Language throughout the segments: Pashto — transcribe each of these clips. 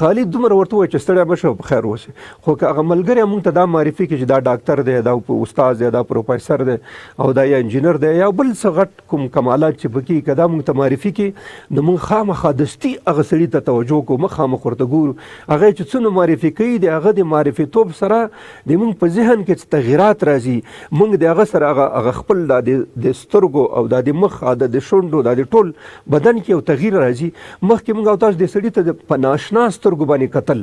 خالي دومره ورته ووایه چې ستړی مه شه او په خیر اوسې. خو که هغه ملګری موږ ته دا معرفي کړي چې دا ډاکتر دی، دا استاد دی، دا پروفیسر دی او دا یا انجینر دی یا بل څه غټ کوم کمالات چې پکې، که دا موږ ته معرفي کړي، نو موږ خامخا دستي هغه سړي ته توجه کوو، مخامخ ورته ګورو. هغه چې څونه معرفي کوي، د هغه د معرفي توب سره د موږ په ذهن کې څه تغیرات راځي. موږ د هغه سره هغه خپل د سترګو او د مخ، د شونډو، د ټول بدن کې یو تغییر راځي. مخکې موږ او تاسو د سړي ته په ناشنا سترګو باندې کتل،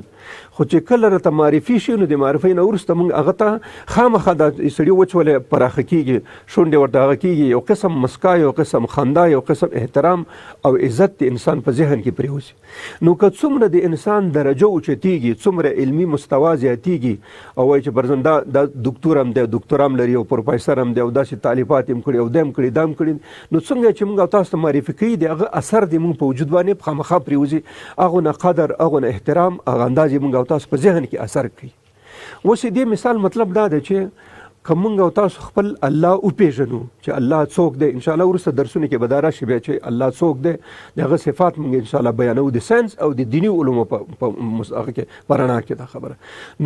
خو چې کله راته معرفي شي، نو د معرفي نه وروسته موږ هغه ته خامخا د سړي وچولې پراخه کېږي، شونډې ورته هغه کېږي، یو قسم مسکا، یو قسم خندا، یو قسم احترام او عزت د انسان په ذهن کې پرېوځي. نو که څومره د انسان درجه اوچتیږي، څومره علمي مستوا زیاتیږي او وایي چې فرضاً دا دکتور هم دی، دکتور هم لري او پروفیسور هم دی او داسې تالیفات هم کړي او دا هم کړي، دا هم کړي، نو څنګه چې موږ او تاسو ته معرفي کوي، د هغه اثر د موږ په وجود باندې خامخا پرېوځي. هغه نه قدر، هغه نه احترام، هغه انداز موږ او تاسو په ذهن کې اثر کوي. اوس دې مثال مطلب دا دی چې که موږ او تاسو خپل الله وپېژنو چې الله څوک دی، ان شاء الله وروسته درسونو کې به دا راشي بیا چې الله څوک دی، د هغه صفات موږ ان شاء الله بیانوو د ساينس او د دیني علومو په هغه کې، په رڼا کې دا خبره.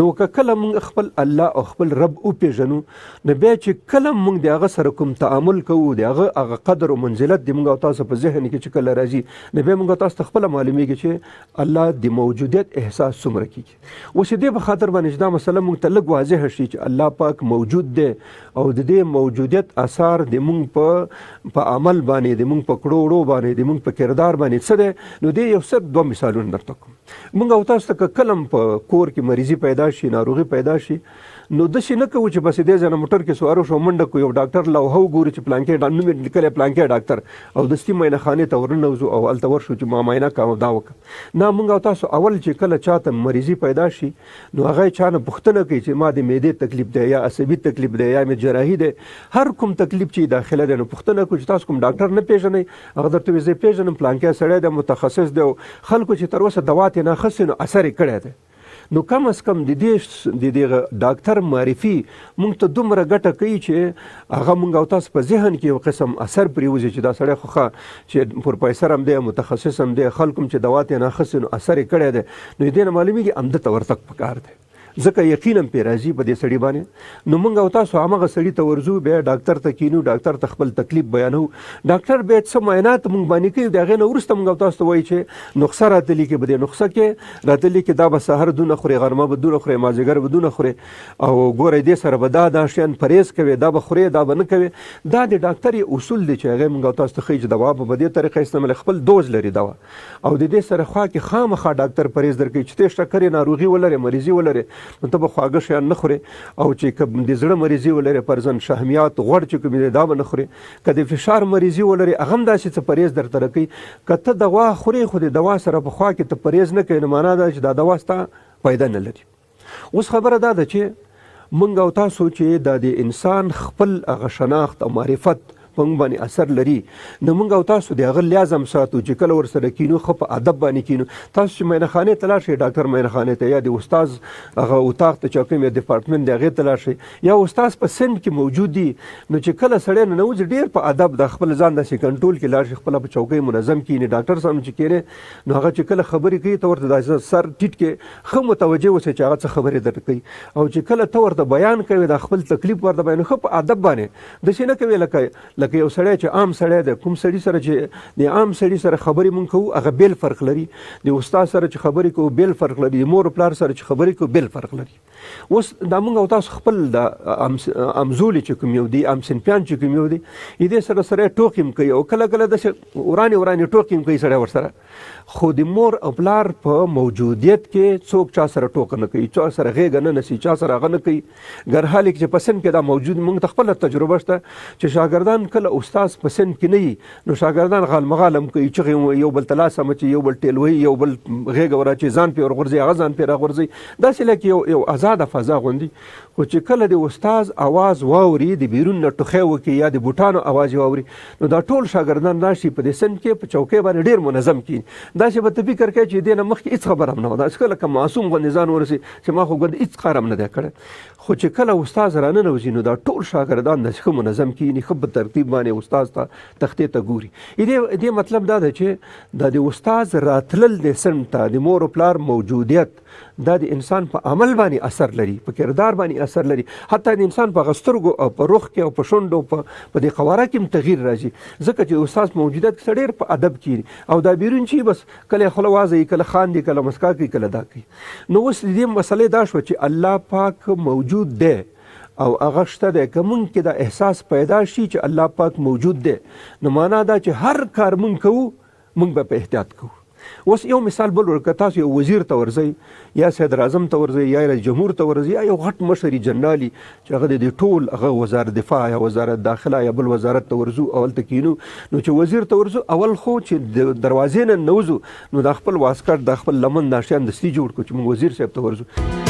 نو که کله موږ خپل الله او خپل رب وپېژنو، نو بیا چې کله موږ د هغه سره کوم تعامل کوو، د هغه هغه قدر او منزلت د موږ او تاسو په ذهن کې چې کله راځي، نو بیا موږ تاسو ته خپله معلومیږي چې الله د موجودیت احساس څومره کیږي. اوس دې په خاطر باندې چې دا مسله موږ ته لږ واضح شي چې الله پاک موجود دی او د دې موجودیت اثار د موږ په عمل باندې، د موږ په کړو وړو باندې، د موږ په کردار باندې څه دی، نو دې یو څه دوه مثالونه درته کوم. موږ او تاسو ته که کله په کور کې مریضي پیدا شي، ناروغي پیدا شي، نو داسې نه کوو چې بس دې ځای نه موټر کې سوار شو، منډه کوو، یو ډاکټر لوحه وګورو چې پلانکی نوم یې لیکلی، پلانکی ډاکټر، او دستي معاینه خانې ته ورننوځو او هلته ورشو چې ما معاینه کوم، دا وکړه. نه، موږ او تاسو اول چې کله چاته مریضي پیدا شي، نو هغه چا نه پوښتنه کوي چې ما د معدې تکلیف دی یا عصبي تکلیف دی یا مې جراحي دی، هر کوم تکلیف چې داخله دی، نو پوښتنه کوي چې تاسو کوم ډاکټر نه پیژنئ؟ هغه درته وایي زه پیژنم، پلانکی سړی دی، متخصص دی او خلکو چې تر اوسه دوا ترې نه اخیستې، نو اثر یې کړی دی. نو کم از کم د دې ډاکټر معرفي مونږ ته دومره ګټه کوي چې هغه مونږ او تاسو په ذهن کې یو قسم اثر پریوځي چې دا سړی خو ښه چې پروفیسر هم دی، متخصص هم دی، خلکو هم چې دوا ترې نه اخیستې، نو اثر یې کړی دی. نو دې نه معلومیږي همده ته ورتګ پکار دی، ځکه یقین هم پرې راځي په دې سړي باندې. نو موږ او تاسو همغه سړي ته ورځو، بیا ډاکټر ته کینو، ډاکټر ته خپل تکلیف بیانو، ډاکټر بیا څه معاینات موږ باندې کوي. د هغې نه وروسته موږ او تاسو ته وایي چې نسخه راته لیکي، په دې نسخه کې راته لیکي دا به سهار دونه خورې، غرمه به دونه خورې، مازدیګر به دونه خورې او ګوره دې سره به دا دا شیان پرهیز کوې، دا به خورې، دا به نه کوې. دا د ډاکټر یې اصول دی چې هغې موږ او تاسو ته ښیي چې دوا به په دې طریقه استعمال، خپل دوز لري دوا او د دې سره خوا کې خامخا ډاکټر پرهیز درکوي چې ته شکرې ناروغي ولرې، مریضي ولرې، نو ته به خواږه شیان نه خورې، او چې که د زړه مریضي ولرې، فرضاً شحمیات، غوړ چې کوم دی، دا به نه خورې. که د فشار مریضي ولرې، هغه هم داسې څه پرهیز درته راکوي. که ته دوا خورې، خو د دوا سره په خوا کې ته پرهیز نه کوې، نو معنا دا چې دا دوا ستا فایده نه لري. اوس خبره دا ده چې مونږ او تاسو چې دا د انسان خپل هغه شناخت او معرفت په موږ باندې اثر لري، نو موږ او تاسو د هغه لحاظ هم ساتو چې کله ورسره کینو، ښه په ادب باندې کینو. تاسو چې معاینه خانې ته لاړ شئ، ډاکټر معاینه خانې ته یا د استاد هغه اتاق ته چې کوم یا ډپارټمنټ دی، هغې ته لاړ شئ، یا استاد په صنف کې موجود دي، نو چې کله سړی ننوځي، ډېر په ادب د خپل ځان داسې کنټرول کې لاړ شي، خپله په چوکۍ منظم کیني. ډاکټر صاحب چې کینې، نو هغه چې کله خبرې کوي، ته ورته داسې سر ټیټ کې ښه متوجه اوسې چې هغه څه خبرې درته کوي. او چې کله ته ورته بیان کوې، دا خپل تکلیف ورته بیان، ښه په ادب باندې، داسې نه کوې لکه یو سړی چې عام سړی دی. کوم سړي سره چې د عام سړي سره خبرې مونږ کوو، هغه بېل فرق لري، د استاد سره چې خبرې کوو، بېل فرق لري، د مور او پلار سره چې خبرې کوو، بېل فرق لري. اوس دا مونږ او تاسو خپل د امزولي چې کوم یو دی، امصنفیان چې کوم یو دی، دې سره سره ټوکې هم کوي او کله کله داسې ورانې ورانې ټوکې هم کوي سړی ورسره. خو د مور او پلار په موجودیت کې څوک چا سره ټوکه نه کوي، چا سره غېږه نه نسی، چا سره هغه نه کوي. ګر حال کې چې په صنف کې دا موجود، موږ ته خپله تجربه شته چې شاګردان کله استاد په صنف کې نه وي، نو شاګردان غالمغال هم کوي، چغې یو بل ته لاس هم اچوي، یو بل ټیل وهي، یو بل غېږه وراچوي، ځان پرې ورغورځوي، هغه ځان پرې راغورځوي، داسې لکه یو ازاده فضا غوندي. خو چې کله د استاد اواز واوري، د بیرون نه ټوخی وکړي یا د بوټانو اواز یې واوري، نو دا ټول شاګردان راشي په دې صنف کې په چوکۍ باندې ډېر منظم کېني. داسې به ته فکر کوې چې دې نه مخکې هېڅ خبره هم نه وه، داسې لکه معصوم غوندې ځان ورسي چې ما خو ګوندې هېڅ کار هم نه دی کړی. خو چې کله استاد راننوځي، نو دا ټول شاګردان داسې ښه منظم کېني، ښه په ترتیب. ترتیب باندې استاد ته تختې ته ګوري. دې دې مطلب دا ده چې دا د استاد راتلل د سن ته، د مور او پلار موجودیت، دا د انسان په عمل باندې اثر لري، په کردار باندې اثر لري، حتی د انسان په غسترګو او په رخ کې او په شونډو په دې قواره کې هم تغییر راځي، ځکه چې استاد موجودیت کې ډېر په ادب کې او دا بیرون چې بس کله خوله وازه کله خاندي، کله مسکا کوي، کله دا کوي. نو اوس د دې مسئلې دا شوه چې الله پاک موجود دی او هغه شته دی. که مونږ کې دا احساس پیدا شي چې الله پاک موجود دی، نو معنا دا چې هر کار مونږ کوو مونږ به په احتیاط کوو. اوس یو مثال بل ورکړه، تاسو یو وزیر ته ورځئ یا صدر اعظم ته ورځئ یا رئیس جمهور ته ورځئ یا یو غټ مشر جنرالي چې هغه د ټول هغه وزارت دفاع یا وزارت داخله یا بل وزارت ته ورځو او هلته کینو، نو چې وزیر ته ورځو اول خو چې د دروازې نه ننوځو نو دا خپل واسکټ، دا خپل لمن، دا شیان دستي جوړ کړو چې موږ وزیر صاحب ته ورځو.